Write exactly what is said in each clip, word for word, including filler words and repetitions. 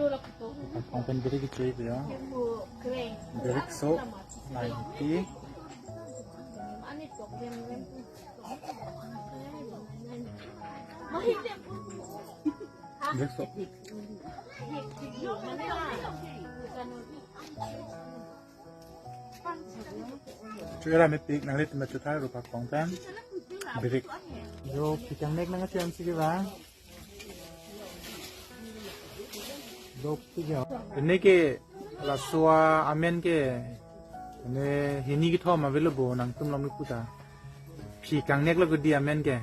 Kong pen birik kechui ya. Birik so ninety. Birik so. Chura mepik nangli tema chuthar rupa kong pen birik. Yo, phi kangnek nangchan si ba. Dopik ya. Ini ke laso amen ke. Ini hini kethom avelo bo nangtum lom puta. Phi kangnek lo kedi amen ke.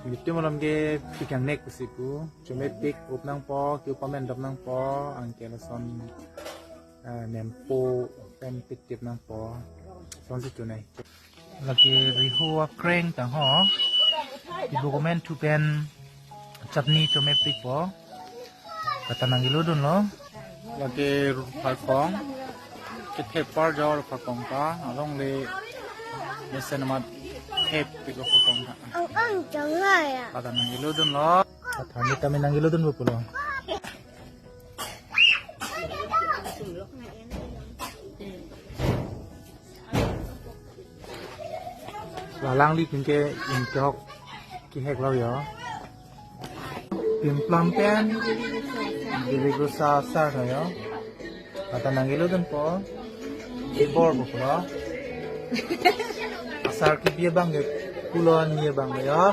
Nelitum malom ke phi kangnek pusi pu. Chomepik up nangpo, ke-op amen dop nangpo, anke lason, eh, nempo pen pitip nangpo. Lason si tunai. Lake riho akreng tang ho. Ibu komen thu pen chutney chomepikpo. Kata nanggilo dunlo. Lake rupharkong. Kethepar jo rupharkong ta. Along le mesen amat thepik rupharkong ta. Ang ang jangan ya. Kata nanggilo dunlo. Kata ni kami nanggilo dunpo pulo. Lalang li tingke ingtok kihek lo yo. Pimplam pen diri gusa asar lo yo. Kata nanggilo dunpo. Kibor po pulo. Asar kibi abang ke pulo ni abang lo yo.